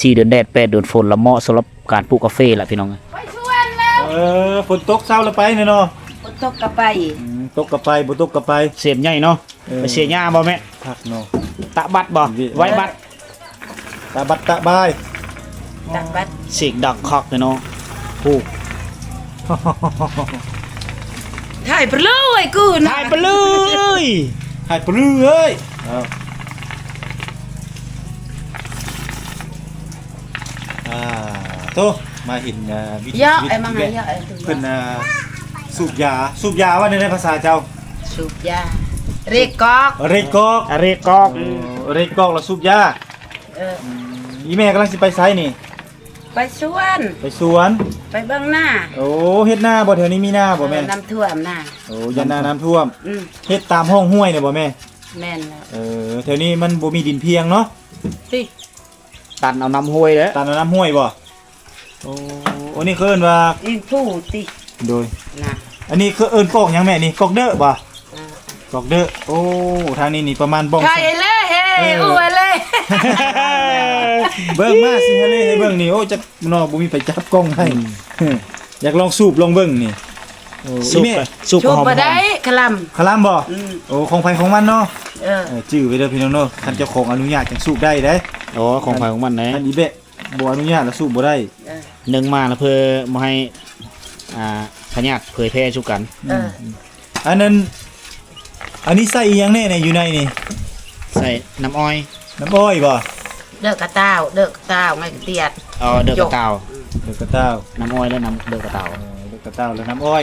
ສີ່ເດືອນແດດ ແປດເດືອນຝົນ ລະເໝາະສຳລັບການປູກກາເຟລະພີ່ນ້ອງ. ໄປສວນແລ້ວ ເອີ ຝົນຕົກເຊົາລະໄປແນ່ເນາະ. ຝົນຕົກກະໄປ ອືມ ຕົກກະໄປ ບໍ່ຕົກກະໄປ. ເສມໃຫຍ່ເນາະ. ເອີ ໄປເສຍຫຍ້າບໍ່ແມ່? ຄັກເນາະ. ຕະບັດບໍ່? ໄວ້ບັດ ຕະບັດຕະບາຍ ຕະບັດ. ສຽງດັງຄັກແທ້ເນາະ. ໂອ້ ຖ່າຍໄປເລີຍກູນະ ຖ່າຍໄປເລີຍ ຖ່າຍໄປເລີຍ. ເອີ ອ່າ ໂຕ ມາເຫັນ ເອີ ວິຖີຊີວິດ ເອີ ເພິ່ນ ເອີ ສູບຢາ ສູບຢາວ່າແນວໃດພາສາເຈົ້າ? ສູບຢາ ເຣກອກ ເຣກອກ ເຣກອກ. ໂອ້ ເຣກອກແລ້ວສູບຢາ. ເອີ ອືມ ອີ່ແມ່ກຳລັງຊິໄປໃສນີ້? ໄປສວນ ໄປສວນ ໄປເບິ່ງນາ. ໂອ້ ເຮັດນາບໍ່? ແຖວນີ້ມີນາບໍ່ແມ່? ເອີ ນ້ຳຖ້ວມນາ. ໂອ້ ຢ້ານນານ້ຳຖ້ວມ. ອືມ ເຮັດຕາມຮ່ອງຫ້ວຍນີ້ບໍ່ແມ່? ແມ່ນແລ້ວ. ເອີ ແຖວນີ້ມັນບໍ່ມີດິນພຽງເນາະ ຕິ ຕັນເອົານ້ຳຫ້ວຍເດ້. ຕັນເອົານ້ຳຫ້ວຍບໍ່? ໂອ້ ອັນນີ້ເຂົາເອີ້ນວ່າ ອີງພູຕິ. ໂດຍ ນະ ອັນນີ້ເຂົາເອີ້ນກອກຫຍັງແມ່ນີ້? ກອກເດີບໍ່? ເອີ ກອກເດີ. ໂອ້ ທາງນີ້ນີ້ປະມານບ່ອນ ຖ່າຍເລີຍເຮ ເອີ ໂອ້ຍເລີຍ ເບິ່ງມາຊິເຮັດເລີຍໃຫ້ເບິ່ງນີ້. ໂອ້ ຈັກເນາະ ບໍ່ມີໃຜຈັບກ້ອງໃຫ້. ອືມ ຢາກລອງສູບລອງເບິ່ງນີ້. ໂອ້ ສູບ ອີ່ແມ່ ສູບ ສູບກໍຫອມໆ ບໍ່ໄດ້ ຄະລຳ ຄະລຳບໍ່? ອືມ ໂອ້ ຂອງໃຜຂອງມັນເນາະ. ເອີ ເອີ ຈື່ໄວ້ເດີພີ່ນ້ອງເນາະ ຄັນເຈົ້າຂອງອະນຸຍາດຈັ່ງສູບໄດ້ເດ້. ອໍ ຂອງໃຜຂອງມັນເດ້ ຄັນອີ່ແບະບໍ່ອະນຸຍາດລະສູບບໍ່ໄດ້. ເອີ ໜຶ່ງມາລະເພື່ອບໍ່ໃຫ້ ອ່າ ພະຍາດເຜີຍແຜ່ສູ່ກັນ. ເອີ ອືມ ອັນນັ້ນ ອັນນີ້ໃສ່ອີ່ຫຍັງແດ່ໃນ ຢູ່ໃນນີ້? ໃສ່ນ້ຳອ້ອຍ. ນ້ຳອ້ອຍບໍ່? ເດີກະຕ່າວ ເດີກະຕ່າວ ງອຍກະຕຽນ. ອໍ ເດີກະຕ່າວ ເດີກະຕ່າວ ນ້ຳອ້ອຍ ແລະ ນ້ຳ ເດີກະຕ່າວ. ເອີ ເດີກະຕ່າວ ແລະ ນ້ຳອ້ອຍ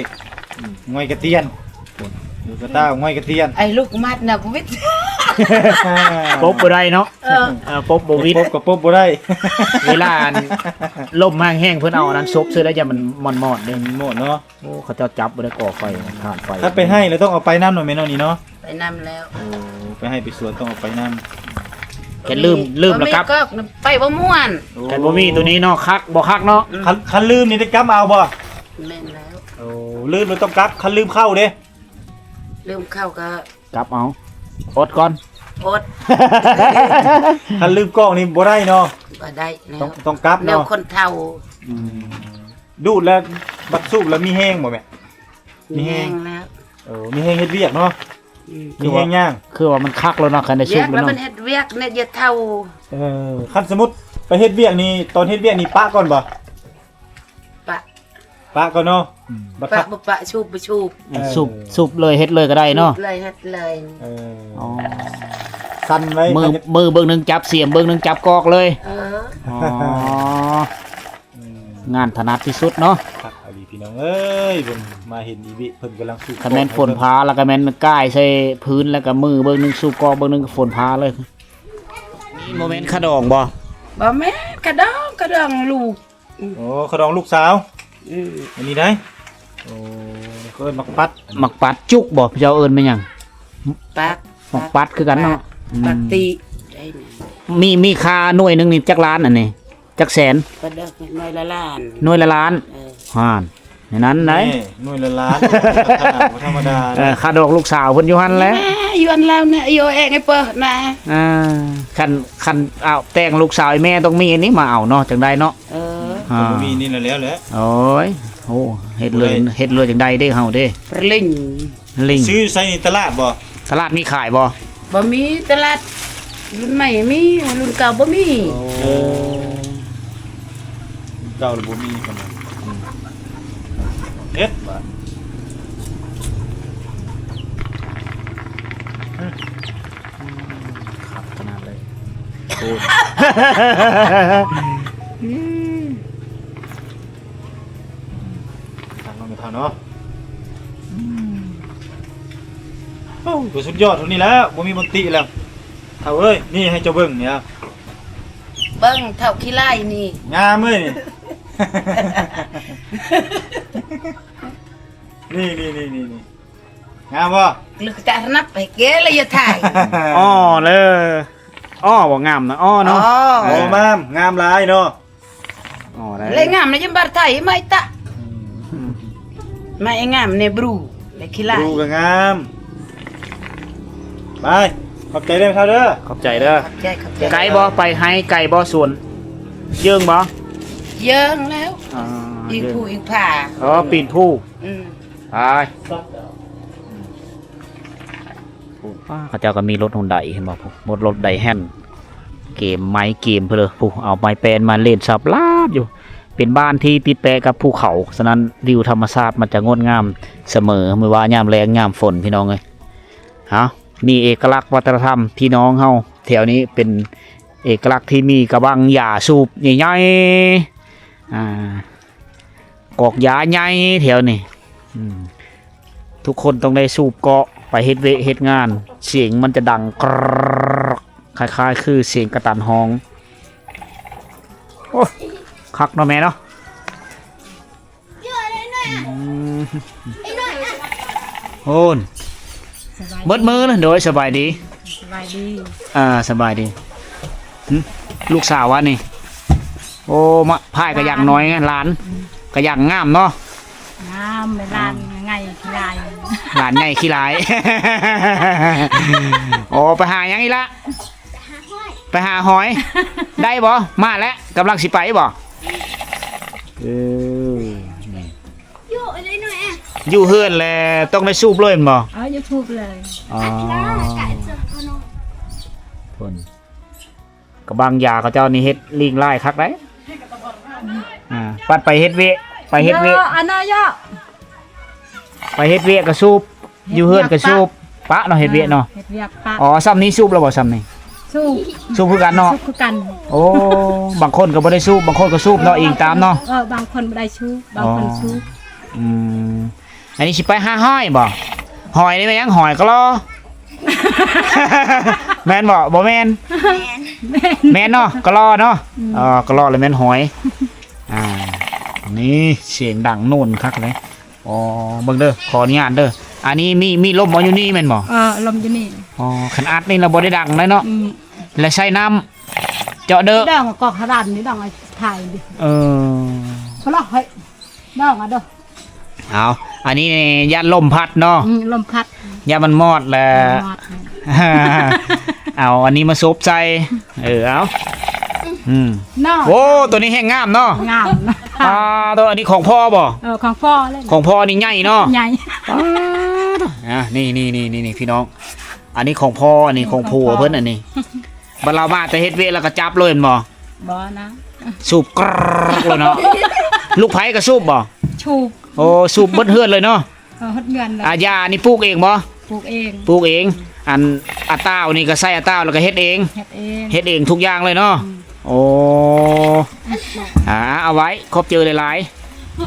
ອືມ ງອຍກະຕຽນ ເດີກະຕ່າວ ງອຍກະຕຽນ. ໄອ້ລູກມັດນະ ບໍ່ວິດ ປົບບໍ່ໄດ້ເນາະ. ເອີ ເອີ ປົບບໍ່ວິດ ປົບກໍປົບບໍ່ໄດ້. ເວລາອັນ ລົມແຮງໆ ເພິ່ນເອົາອັນນັ້ນສົບໃສ່ ແລ້ວຢ່າມັນມອດໆເດ້ ມັນມອດເນາະ. ໂອ້ ເຂົາເຈົ້າຈັບບໍ່ໄດ້ ກໍ່ໄຟ ຖ່ານໄຟ. ຄັນໄປໄຮ່ແລ້ວຕ້ອງເອົາໄປນຳເນາະແມ່ເນາະ ນີ້ເນາະ. ໄປນຳແລ້ວ. ໂອ້ ໄປໄຮ່ໄປສວນຕ້ອງເອົາໄປນຳ. ຄັນລືມ ລືມແລ້ວກັບ ບໍ່ມີກອກນຳ ໄປບໍ່ມ່ວນ. ໂອ້ ຄັນບໍ່ມີໂຕນີ້ເນາະ ຄັກ ບໍ່ຄັກເນາະ. ອືມ ຄັນ ຄັນລືມນີ້ໄດ້ກັບເອົາບໍ່? ແມ່ນແລ້ວ. ໂອ້ ລືມແລ້ວຕ້ອງກັບ ຄັນລືມເຂົ້າເດ້? ລືມເຂົ້າກໍກັບເອົາ ອົດກ່ອນ ອົດ. ຄັນລືມກອກນີ້ບໍ່ໄດ້ເນາະ. ບໍ່ໄດ້ແລ້ວ ຕ້ອງ ຕ້ອງກັບເນາະ ແນວຄົນເຖົ້າ. ອືມ ດູດແລ້ວບັດສູບແລ້ວມີແຮງບໍ່ແມ່? ມີແຮງ ມີແຮງແລ້ວ. ເອີ ມີແຮງເຮັດວຽກເນາະ. ອືມ ມີແຮງຍ່າງ ຄືວ່າມັນຄັກແລ້ວເນາະ ຄັນໄດ້ສູບແລ້ວເນາະ. ມັນເຮັດວຽກແນ່ ຢາກເຖົ້າ. ເອີ ຄັນສົມມຸດໄປເຮັດວຽກນີ້ ຕອນເຮັດວຽກນີ້ປະກ່ອນບໍ່? ປະ ປະກ່ອນເນາະ. ອືມ ບັດ ປະ ຄັກ ບໍ່ປະ ສູບບໍ່ສູບ. ເອີ ສູບ ສູບເລີຍ ເຮັດເລີຍກໍໄດ້ເນາະ ເລີຍເຮັດເລີຍ. ເອີ ອໍ ສັ່ນໄວ້ ມື ມືເບິ່ງໜຶ່ງຈັບສຽມ ເບິ່ງໜຶ່ງຈັບກອກເລີຍ. ເອີ ອໍ ອືມ ງານຖະໜັດທີ່ສຸດເນາະ. ຄັກອີ່ຫຼີພີ່ນ້ອງເອີຍ ເບິ່ງມາເຫັນອີ່ວິ ເພິ່ນກຳລັງສູບ. ຄັນແມ່ນຝົນຟ້າແລ້ວກໍແມ່ນກ້າຍໃສ່ພື້ນ ແລ້ວກໍມືເບິ່ງໜຶ່ງສູບກອກ ເບິ່ງໜຶ່ງຝົນຟ້າເລີຍ. ນີ້ບໍ່ແມ່ນຂະດອງບໍ່? ບໍ່ແມ່ນຂະດອງ ຂະດອງລູກ. ອືມ ໂອ້ ຂະດອງລູກສາວ. ອືມ ອັນນີ້ໄດ໋. ໂອ້ ເຂົາເອີ້ນໝາກປັດ ໝາກປັດຈຸກບໍ່? ເຈົ້າເອີ້ນແມ່ນຫຍັງ? ປັດ ໝາກປັດຄືກັນເນາະ. ປັດ ອືມ ປັດຕິໄດ້. ມີ ມີຄ່າໜ່ວຍໜຶ່ງນີ້ຈັກລ້ານ ອັນນີ້ຈັກແສນ? ກໍດອກໜ່ວຍລະລ້ານ ໜ່ວຍລະລ້ານ. ເອີ ຫັ້ນ ໃນນັ້ນໄດ໋ ແນ່ ໜ່ວຍລະລ້ານ ບໍ່ທຳມະດາ. ເອີ ເດ້ ຄ່າດອກລູກສາວເພິ່ນຢູ່ຫັ້ນແຫຼະ ຢູ່ຫັ້ນແລ້ວນະ ຢູ່ແອງໄອ້ເປີນະ. ອ່າ ຄັນ ຄັນເອົາແຕ່ງລູກສາວໃຫ້ແມ່ຕ້ອງມີອັນນີ້ມາເອົາເນາະ ຈັ່ງໄດ້ເນາະ. ເອີ ອ່າ ບໍ່ມີນີ້ລະແລ້ວແຫຼະ. ໂອ້ຍ ໂອ້ ເຮັດເລີຍ ບໍ່ໄດ້ ເຮັດເລີຍຈັ່ງໄດ້ເດ້ເຮົາເດ້. ປະລິງ ລິງ ຊື້ຢູ່ໃສນີ້ ຕະຫຼາດບໍ່? ຕະຫຼາດມີຂາຍບໍ່? ບໍ່ມີຕະຫຼາດ ລຸ້ນໃໝ່ມີ ລຸ້ນເກົ່າບໍ່ມີ. ໂອ້ ລຸ້ນເກົ່າລະບໍ່ມີປານໃດ. ອືມ ເຮັດບາດ ອືມ ຄັກຂະໜາດເລີຍ. ໂອ້ຍ ອືມ ຄັກເນາະແມ່ເຖົ້າເນາະ. ອືມ ໂອ້ ກໍສຸດຍອດເທົ່ານີ້ແລ້ວ ບໍ່ມີບ່ອນຕິແລ້ວເຖົ້າເອີຍ. ນີ້ໃຫ້ເຈົ້າເບິ່ງນີ້ ເບິ່ງເຖົ້າຂີ້ໄລ່ນີ້ ງາມເລີຍນີ້. ນີ້ ນີ້ ນີ້ ນີ້ ນີ້ ງາມບໍ່? ລຶກຕະໜັບໃຫ້ແກລະຢ່າຖ່າຍ. ອໍເລີ ອໍບໍ່ງາມນະ ອໍເນາະ. ອໍ ໂອ້ ງາມ ງາມຫຼາຍເນາະ. ອໍໄດ້ ເລຍງາມນະ ຍັງບາດໄທໄມ້ຕະ ອືມ ໄມ້ງາມເນບຣູ. ແຕ່ຂີ້ລ້າຍ ດູກໍງາມ. ໄປ ຂອບໃຈເດີເຖົ້າເດີ. ຂອບໃຈເດີ. ຂອບໃຈ ຂອບໃຈ. ໄກບໍ່? ໄປໄຮ່ໄກບໍ່? ສວນເຢິງບໍ່? ເຢິງແລ້ວ. ອາ ອີງພູອີງຜາ. ອໍ ປີນພູ. ອືມ ໄປ. ເຂົາເຈົ້າກໍມີລົດຮຸນໄດ ເຫັນບໍ່? ລົດ ລົດໄດແຮນ ເກມໄມ້ເກມເພິ່ນເລີຍ. ຜູ້ເອົາໄມ້ແປ້ນມາຫຼິ້ນສັບລາບຢູ່. ເປັນບ້ານທີ່ຕິດແປະກັບພູເຂົາ, ສະນັ້ນວິວທຳມະຊາດມັນຈະງົດງາມສະເໝີ ບໍ່ວ່າຍາມແລ້ງຍາມຝົນ ພີ່ນ້ອງເອີຍ. ເອົາ ມີເອກະລັກວັດທະນະທຳພີ່ນ້ອງເຮົາແຖວນີ້ ເປັນເອກະລັກທີ່ມີກະບັງຢາສູບໃຫຍ່ໆ ອາ ກອກຢາໃຫຍ່ແຖວນີ້. ອືມ ທຸກຄົນຕ້ອງໄດ້ສູບເກາະ ໄປເຮັດວຽກເຮັດງານ ສຽງມັນຈະດັງກຣອກ ຄ້າຍໆຄືສຽງກະຕັນຮ້ອງ. ໂອ້ ຄັກເນາະແມ່ເນາະ. ອືມ ໂອ້ນ ສະບາຍດີ ເບິດມື້ນະ. ໂດຍ ສະບາຍດີ. ສະບາຍດີ. ອ່າ ສະບາຍດີ. ຫຶ ລູກສາວຫວານີ້? ໂອ້ ມາ ພາຍກະຢ່າງນ້ອຍ ຫຼານ ອືມ ກະຢ່າງງາມເນາະ. ງາມ ຫຼານ ອ່າ ໃຫຍ່ຂີ້ລ້າຍ ຫຼານໃຫຍ່ຂີ້ລ້າຍ. ໂອ້ ໄປຫາຫຍັງອີກລະ? ໄປຫາຫອຍ ໄປຫາຫອຍ. ໄດ້ບໍ່? ມາແລ້ວ ກຳລັງຊິໄປບໍ່? ເອີ ຢູ່ເຮືອນແລ້ວ ຕ້ອງໄດ້ສູບເລີຍແມ່ນບໍ່? ເອີ ຢູ່ສູບເລີຍ. ອໍ ພຸ້ນ ກະບັງຢາເຂົາເຈົ້ານີ້ເຮັດລີ້ງລາຍຄັກໄດ໋. ອືມ ອ່າ ປັດໄປເຮັດວຽກ ໄປເຮັດວຽກ ເຍາະ ອັນນັ້ນເຍາະ ໄປເຮັດວຽກກະສູບ ຢູ່ເຮືອນກະສູບ ປະເນາະ ເຮັດວຽກເນາະ. ເຮັດວຽກປະ. ອໍ ຊ່ຳນີ້ສູບແລ້ວບໍ່? ຊ່ຳນີ້ສູບ ສູບຄືກັນເນາະ. ສູບຄືກັນ. ໂອ້ ບາງຄົນກໍບໍ່ໄດ້ສູບ ບາງຄົນກໍສູບເນາະ ອີງຕາມເນາະ. ເອີ ບາງຄົນບໍ່ໄດ້ສູບ ບາງຄົນສູບ. ອໍ ອືມ ອັນນີ້ຊິໄປຫາຫອຍບໍ່? ຫອຍນີ້ແມ່ນຫຍັງ? ຫອຍກະລໍ ແມ່ນບໍ່? ບໍ່ແມ່ນ. ແມ່ນ ແມ່ນເນາະ ກະລໍເນາະ. ອືມ ເອີ ກະລໍລະແມ່ນຫອຍ. ອ່າ ນີ້ສຽງດັງໂນນຄັກເລີຍ. ອໍ ເບິ່ງເດີ ຂໍອະນຸຍາດເດີ. ອັນນີ້ມີ ມີລົມບໍ່ຢູ່ນີ້ແມ່ນບໍ່? ເອີ ລົມຢູ່ນີ້. ອໍ ຄັນອັດນີ້ລະບໍ່ໄດ້ດັງໄດ໋ເນາະ. ອືມ ແລະໃຊ້ນ້ຳເຈາະເດີ ດອງກອກຫະດານນີ້ ດອງຖ່າຍດິ. ເອີ ພະລະ ເຮີ້ຍ ດອງເອົາເດີ. ເອົາ ອັນນີ້ຢ້ານລົມພັດເນາະ. ອືມ ລົມພັດ ຢ້ານມັນມອດແຫຼະ ມອດ. ເອົາອັນນີ້ມາສົບໃສ່. ເອີ ເອົາ ອືມ ເນາະ. ໂອ້ ໂຕນີ້ແຮງງາມເນາະ ງາມ. ອ່າ ໂຕ ອັນນີ້ຂອງພໍ່ບໍ່? ເອີ ຂອງພໍ່ເລີຍ. ຂອງພໍ່ນີ້ໃຫຍ່ເນາະ ໃຫຍ່. ອ່າ ນີ້ໆໆໆ ພີ່ນ້ອງ ອັນນີ້ຂອງພໍ່ ອັນນີ້ຂອງຜົວເພິ່ນ. ອັນນີ້ບັດລາວມາແຕ່ເຮັດວຽກແລ້ວກໍຈັບເລີຍແມ່ນບໍ່? ບໍ່ນະ ສູບກຣອກເລີຍເນາະ. ລູກໃຜກໍສູບບໍ່? ສູບ. ໂອ້ ສູບເບິດເຮືອນເລີຍເນາະ. ເອີ ເຮັດເຮືອນເລີຍ. ອາ ຢານີ້ປູກເອງບໍ່? ປູກເອງ ປູກເອງ. ອັນ ອາຕ່າວນີ້ກໍໃສ່ອາຕ່າວແລ້ວກໍເຮັດເອງ. ເຮັດເອງ ເຮັດເອງທຸກຢ່າງເລີຍເນາະ. ອືມ ໂອ້ ອືມ ອ່າ ເອົາໄວ້ ຂອບໃຈຫຼາຍໆ.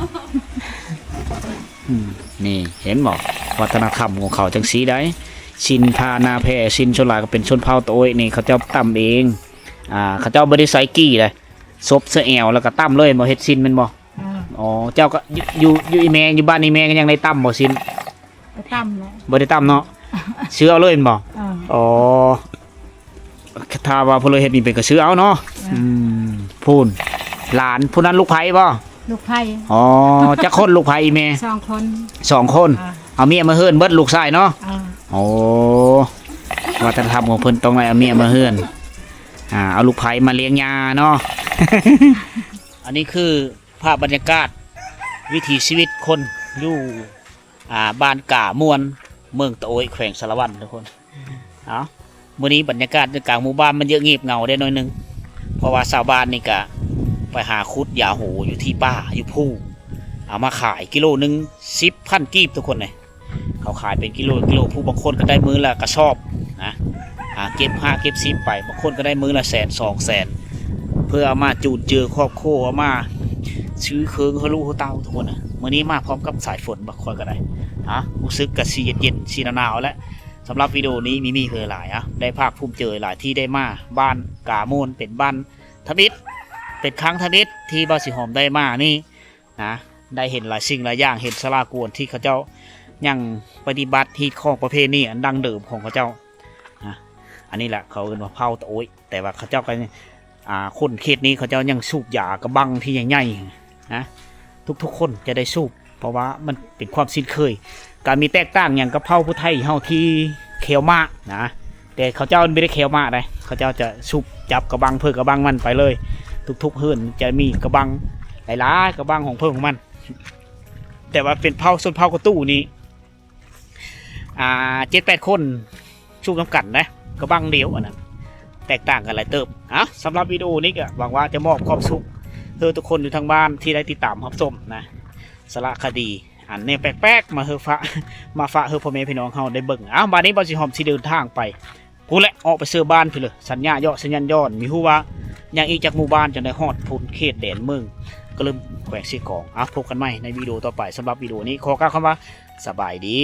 ອືມ ນີ້ເຫັນບໍ່? ວັດທະນະທຳຂອງເຂົາຈັ່ງຊີ້ໄດ໋. ຊິນພານາແພ ຊິນສ່ວນຫຼາຍກໍເປັນຊົນເຜົ່າຕາໂອ້ຍນີ້ ເຂົາເຈົ້າຕຳເອງ. ອ່າ ເຂົາເຈົ້າບໍ່ໄດ້ໃສ່ກີ້ເດ້ ສົບໃສ່ແອວແລ້ວກໍຕຳເລີຍ. ບໍ່ເຮັດຊິນແມ່ນບໍ່? ອືມ ອໍ ເຈົ້າກໍຢູ່ ຢູ່ ຢູ່ອີ່ແມ່ ຢູ່ບ້ານອີ່ແມ່ກໍຍັງໄດ້ຕຳບໍ່ຊິນ? ໄດ້ຕຳແຫຼະ. ບໍ່ໄດ້ຕຳເນາະ ຊື້ເອົາເລີຍແມ່ນບໍ່? ເອີ ອໍ ຖ້າວ່າຜູ້ເລີຍເຮັດນີ້ເປັນກໍຊື້ເອົາເນາະ. ເອີ ອືມ ພຸ້ນ ຫຼານຜູ້ນັ້ນລູກໃຜບໍ່? ລູກໃຜ. ອໍ ຈັກຄົນລູກໃຜອີ່ແມ່? ສອງຄົນ. ສອງຄົນ. ເອີ ເອົາເມຍມາເຮືອນເບິດ ລູກຊາຍເນາະ. ເອີ ໂອ້ ວັດທະນະທຳຂອງເພິ່ນຕ້ອງໄດ້ເອົາເມຍມາເຮືອນ ອ່າ ເອົາລູກໃຜມາລ້ຽງຍ່າເນາະ. ອັນນີ້ຄື ພາບບັນຍາກາດວິຖີຊີວິດຄົນຢູ່ ອ່າ ບ້ານກາມ່ວນ ເມືອງຕະໂອ້ຍ ແຂວງສາລະວັນ ທຸກຄົນ. ເອົາ ມື້ນີ້ບັນຍາກາດຢູ່ກາງໝູ່ບ້ານມັນເຍາະງຽບເຫງົາໄດ້ໜ້ອຍໜຶ່ງ ເພາະວ່າຊາວບ້ານນີ້ກະໄປຫາຂຸດຢາໂຫຢູ່ທີ່ປ່າຢູ່ພູ ເອົາມາຂາຍກິໂລໜຶ່ງສິບພັນກີບ ທຸກຄົນເອີຍ. ເຂົາຂາຍເປັນກິໂລ ກິໂລ ຜູ້ບາງຄົນກໍໄດ້ມື້ລະກະສອບນະ ອ່າ ເກັບຫ້າເກັບສິບໄປ ບາງຄົນກໍໄດ້ມື້ລະແສນສອງແສນ ເພື່ອເອົາມາຈູນເຈືອຄອບຄົວ ເອົາມາຊື້ເຄື່ອງເຮືອລູກເຮືອເຕົ້າ ທຸກຄົນນະ. ມື້ນີ້ມາພ້ອມກັບສາຍຝົນ ບາງຄົນກໍໄດ້ ອ່າ ຮູ້ສຶກກະຊິເຢັນໆ ຊິໜາວໆ ແຫຼະ. ສຳລັບວິດີໂອນີ້ມີມີເພິ່ນຫຼາຍ ອ່າ ໄດ້ພາກພູມໃຈຫຼາຍທີ່ໄດ້ມາບ້ານກາມ່ວນ ເປັນບ້ານທຳອິດ ເປັນຄັ້ງທຳອິດທີ່ບ່າວສີຫອມໄດ້ມານີ້ ນະ ໄດ້ເຫັນຫຼາຍສິ່ງຫຼາຍຢ່າງ ເຫັນສາລາກວນທີ່ເຂົາເຈົ້າຍັງປະຕິບັດຮີດຄອງປະເພນີອັນດັ້ງເດີມຂອງເຂົາເຈົ້ານະ. ອັນນີ້ແຫຼະເຂົາເອີ້ນວ່າເຜົ່າຕາໂອ້ຍ ແຕ່ວ່າເຂົາເຈົ້າກໍ ອ່າ ຄົນເຂດນີ້ເຂົາເຈົ້າຍັງສູບຢາກະບັງທີ່ໃຫຍ່ໆນະ ທຸກໆຄົນຈະໄດ້ສູບ ເພາະວ່າມັນເປັນຄວາມຊິນເຄີຍ ກະມີແຕກຕ່າງຫຍັງກັບເຜົ່າຜູ້ໄທເຮົາທີ່ແຄວມ້ານະ ແຕ່ເຂົາເຈົ້າບໍ່ໄດ້ແຄວມ້າໃດ ເຂົາເຈົ້າຈະຊຸບຈັບກະບັງເພິ່ນກະບັງມັນໄປເລີຍ ທຸກໆເຮືອນຈະມີກະບັງຫຼາຍໆ ກະບັງຂອງເພິ່ນຂອງມັນ ແຕ່ວ່າເປັນເຜົ່າຊົນເຜົ່າກະຕູ້ນີ້ ອ່າ ເຈັດແປດຄົນຊຸບນຳກັນນະ ກະບັງດຽວ ອັນນັ້ນແຕກຕ່າງກັນຫຼາຍເຕີບ. ເອົ້າ ສຳລັບວິດີໂອນີ້ກະຫວັງວ່າຈະມອບຄວາມສຸກໃຫ້ທຸກຄົນຢູ່ທາງບ້ານທີ່ໄດ້ຕິດຕາມຮັບຊົມນະ ສາລະຄະດີ ອັນແນວແປກໆ ມາເຮີຝາກ ມາຝາກໃຫ້ພໍ່ແມ່ພີ່ນ້ອງເຮົາໄດ້ເບິ່ງ. ເອົ້າ ບາດນີ້ບ່າວສີຫອມຊິເດີນທາງໄປພຸ້ນແຫຼະ ອອກໄປເຊີບ້ານພຸ້ນເລີຍ ສັນຍາເຍາະສັນຍານຍ້ອນ ມີຮູ້ວ່າຍັງອີກຈັກໝູ່ບ້ານຈັ່ງໄດ້ຮອດພຸ້ນເຂດແດນເມືອງກະລຶມ ແຂວງເຊກອງ. ເອົ້າ ພົບກັນໃໝ່ໃນວິດີໂອຕໍ່ໄປ ສຳລັບວິດີໂອນີ້ຂໍກ່າວຄຳວ່າສະບາຍດີ.